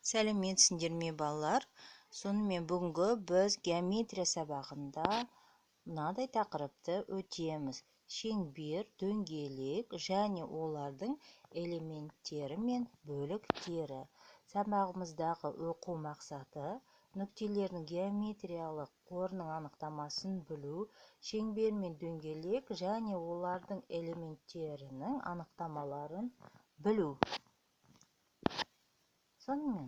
Сәлеметсіңдер ме, балалар? Сонымен, бүгінгі біз геометрия сабағында мынадай тақырыпты өтеміз: шеңбер, дөңгелек және олардың элементтері мен бөліктері. Сабағымыздағы оқу мақсаты: нүктелердің геометриялық орнының анықтамасын білу, шеңбер мен дөңгелек және олардың элементтерінің анықтамаларын білу. Сонымен,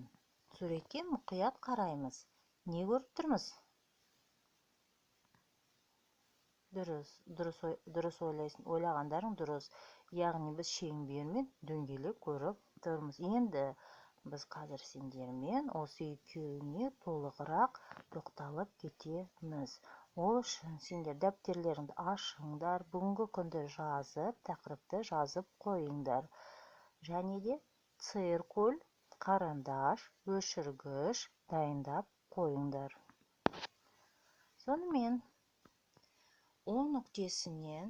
суретке мұқият қараймыз. Не көріп тұрмыз? Дұрыс, дұрыс, дұрыс ойлайсың, ойлағандарың дұрыс. Яғни біз шеңбер мен дөңгелек көріп тұрмыз. Енді біз қазір сендермен осы екеуіне толығырақ тоқталып кетеміз. Ол үшін сендер дәптерлеріңді ашыңдар, бүгінгі күнді жазып, тақырыпты жазып қойыңдар. Және де циркуль, қарандаш, өшіргіш дайындап қойыңдар. Сонымен, О нүктесінен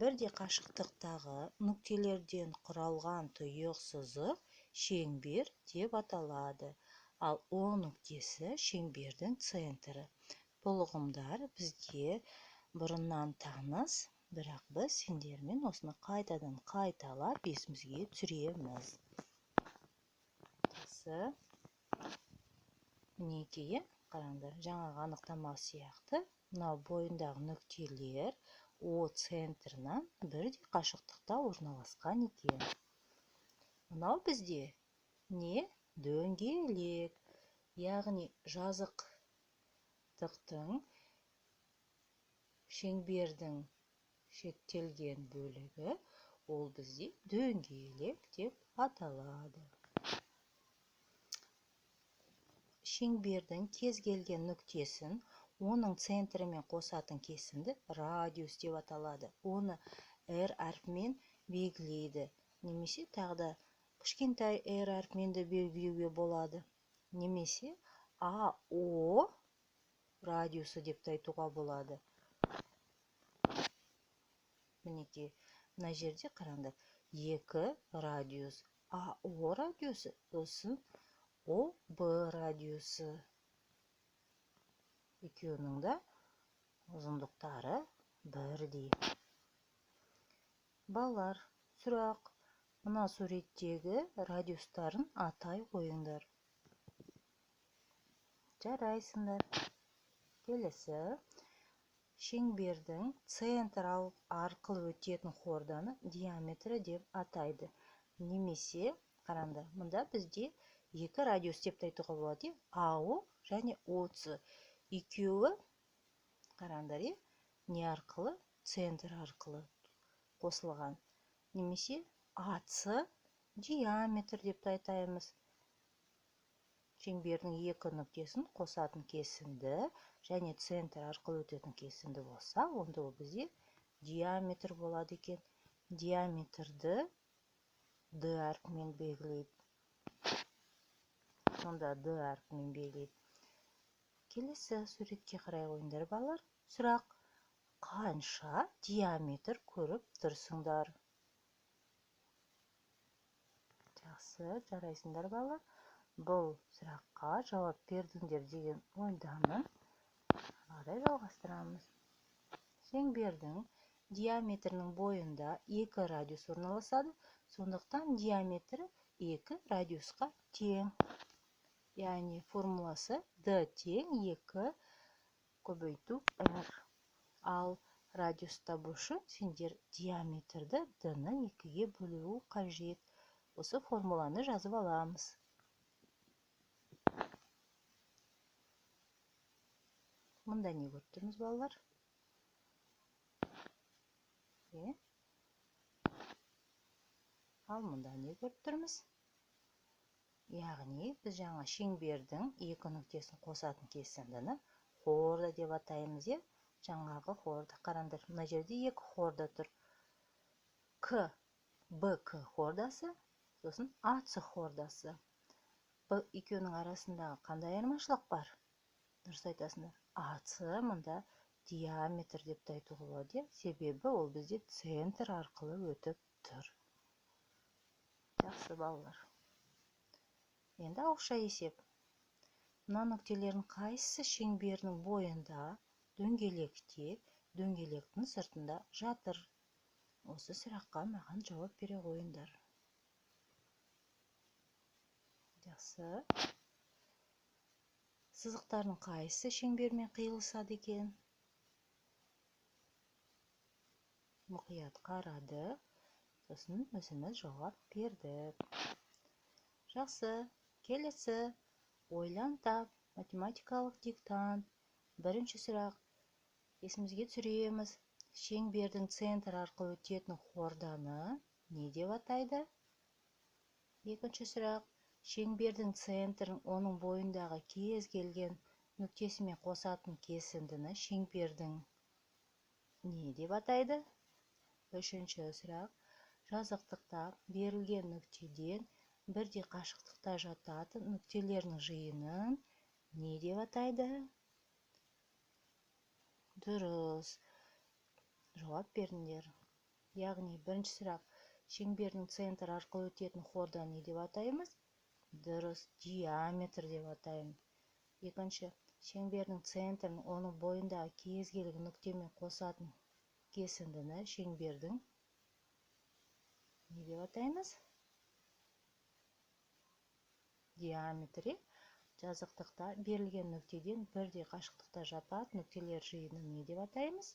бірдей қашықтықтағы нүктелерден құралған тұйық сызық шеңбер деп аталады. Ал О нүктесі – шеңбердің центрі. Бұл ұғымдар бізге бұрыннан таныс, бірақ біз сендермен осыны қайтадан қайталап, есімізге түсіреміз. Жақсы, мінекей, иә, қараңдар, жаңағы анықтама сияқты мынау бойындағы нүктелер О центрінен бірдей қашықтықта орналасқан екен. Мынау бізде не? Дөңгелек, яғни жазықтықтың, шеңбердің шектелген бөлігі, ол бізде дөңгелек деп аталады. Шеңбердің кез келген нүктесін оның центрімен қосатын кесінді радиус деп аталады. Оны r әрпімен белгілейді немесе тағы да кішкентай r әрпімен де белгілеуге болады, немесе АО радиусы деп те айтуға болады. Мінекей, мына жерде қараңдар, екі радиус: АО радиусы, сосын ОБ радиусы. Екеуінің де ұзындықтары бірдей. Балалар, сұрақ: мына суреттегі радиустарын атай қойыңдар. Жарайсыңдар! Келесі: шеңбердің центр арқылы өтетін хорданы диаметрі деп атайды. Немесе қараңдар, мында бізде екі радиус деп те айтуға болады, иә, АО және ОЦ. Екеуі, қараңдар, иә, не арқылы? Центр арқылы қосылған. Немесе АЦ диаметр деп те айтаймыз. Шеңбердің екі нүктесін қосатын кесінді және центр арқылы өтетін кесінді болса, онда ол бізде диаметр болады екен. Диаметрді Д әрпімен белгілейді. Сонда Д әрпімен белгілейді. Келесі суретке қарай қойыңдар, балалар. Сұрақ: қанша диаметр көріп тұрсыңдар? Жақсы, жарайсыңдар, балалар! Бұл сұраққа жауап бердіңдер деген ойдамын. Қарай жалғастырамыз. Шеңбердің диаметрінің бойында екі радиус орналасады, сондықтан диаметрі екі радиусқа тең. Яғни формуласы: d тең 2 көбейту r. Ал радиус табу үшін сендер диаметрді, d-ні екіге бөлу қажет. Осы формуланы жазып аламыз. Мұнда не көріп тұрмыз, балалар? Е? Ал мұнда не көріп тұрмыз? Яғни біз жаңа шеңбердің екі нүктесін қосатын кесіндіні хорда деп атаймыз, иә. Жаңағы хорда, қараңдар, мына жерде екі хорда тұр: К БК хордасы, сосын АЦ хордасы. Бұл екеуінің арасындағы қандай айырмашылық бар? Дұрыс айтасыңдар, АЦ мұнда диаметр деп те айтуға болады, иә, себебі ол бізде центр арқылы өтіп тұр. Жақсы, балалар. Енді ауызша есеп. Мына нүктелердің қайсысы шеңберінің бойында, дөңгелекте, дөңгелектің сыртында жатыр? Осы сұраққа маған жауап бере қойыңдар. Жақсы. Сызықтардың қайсысы шеңбермен қиылысады екен? Мұқият қарады, сосын өзіміз жауап бердік. Жақсы. Келесі ойлан тап, математикалық диктант. Бірінші сұрақ. Есімізге түсіреміз. Шеңбердің центрі арқылы өтетін хорданы не деп атайды? Екінші сұрақ. Шеңбердің центрін оның бойындағы кез келген нүктесімен қосатын кесіндіні шеңбердің не деп атайды? Үшінші сұрақ. Жазықтықта берілген нүктеден бірдей қашықтықта жататын нүктелердің жиынын не деп атайды? Дұрыс. Жауап беріңдер. Яғни бірінші сұрақ, шеңбердің центрі арқылы өтетін хорданы не деп атаймыз? Дұрыс, диаметр деп атаймыз. Екінші, шеңбердің центрін оның бойындағы кез келген нүктемен қосатын кесіндіні шеңбердің не деп атаймыз? Диаметрі. Жазықтықта берілген нүктеден бірдей қашықтықта жататын нүктелер жиынын не деп атаймыз?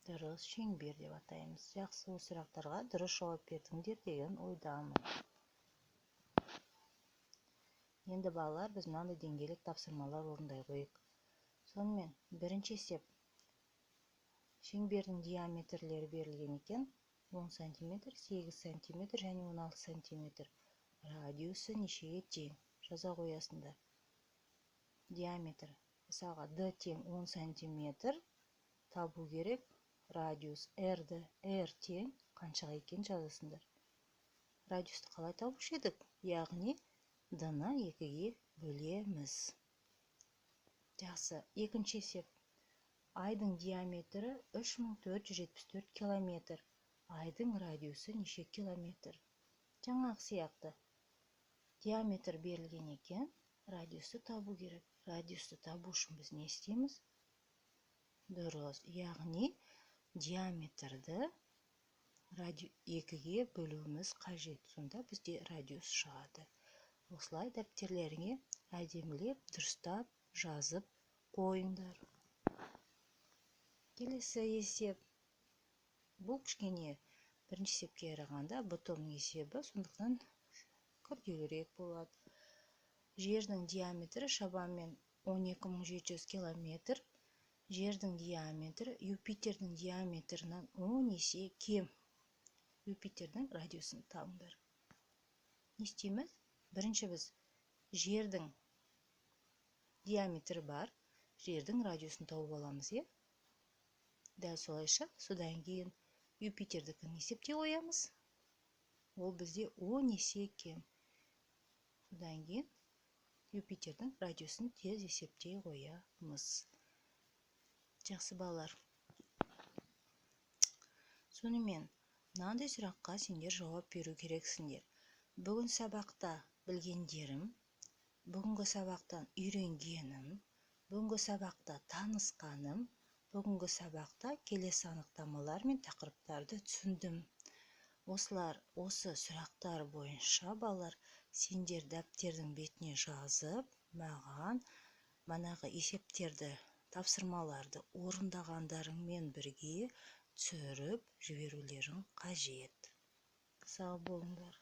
Дұрыс, шеңбер деп атаймыз. Жақсы, осы сұрақтарға дұрыс жауап бердіңдер деген ойдамын. Енді балалар, біз мынандай деңгейлік тапсырмалар орындай қойық. Сонымен, бірінші есеп. Шеңбердің диаметрлері берілген екен. 10 см, 8 см және 16 см. Радиусы нешеге тең? Жаза қоясыңдар. Диаметр, мысалға, D тең 10 см табу керек. Радиус R-ді R тең қаншаға екенін жазасыңдар. Радиусты қалай табушы едік? Яғни D-ны 2-ге бөлеміз. Жақсы, екінші есеп. Айдың диаметрі 3474 километр. Айдың радиусы неше километр? Жаңағы сияқты. Диаметр берілген екен, радиусты табу керек. Радиусты табу үшін біз не істейміз? Дұрыс, яғни диаметрді 2-ге бөлуіміз қажет. Сонда бізде радиус шығады. Осылай дәптерлеріңе әдемілеп, дұрыстап жазып қойыңдар. Келесі есеп. Бұл кішкене бірінші есепке қарағанда Б тобының есебі, сондықтан күрделірек болады. Жердің диаметрі шамамен 12700 километр. Жердің диаметрі Юпитердің диаметрінен 10 есе кем. Юпитердің радиусын табыңдар. Не істейміз? Бірінші біз жердің диаметрі бар, жердің радиусын тауып аламыз, иә? Дәл солайша, содан кейін Юпитердікін есептей қоямыз. Ол бізде 10 есе кем. Содан кейін Юпитердің радиусын тез есептей қоямыз. Жақсы балалар. Сонымен, мынандай сұраққа сендер жауап беру керексіңдер. Бүгін сабақта білгендерім, бүгінгі сабақтан үйренгенім, бүгінгі сабақта танысқаным, бүгінгі сабақта келесі анықтамалар мен тақырыптарды түсіндім. Осы сұрақтар бойынша балалар, сендер дәптердің бетіне жазып, маған манағы есептерді, тапсырмаларды орындағандарыңмен бірге түсіріп жіберулерің қажет. Сау болыңдар.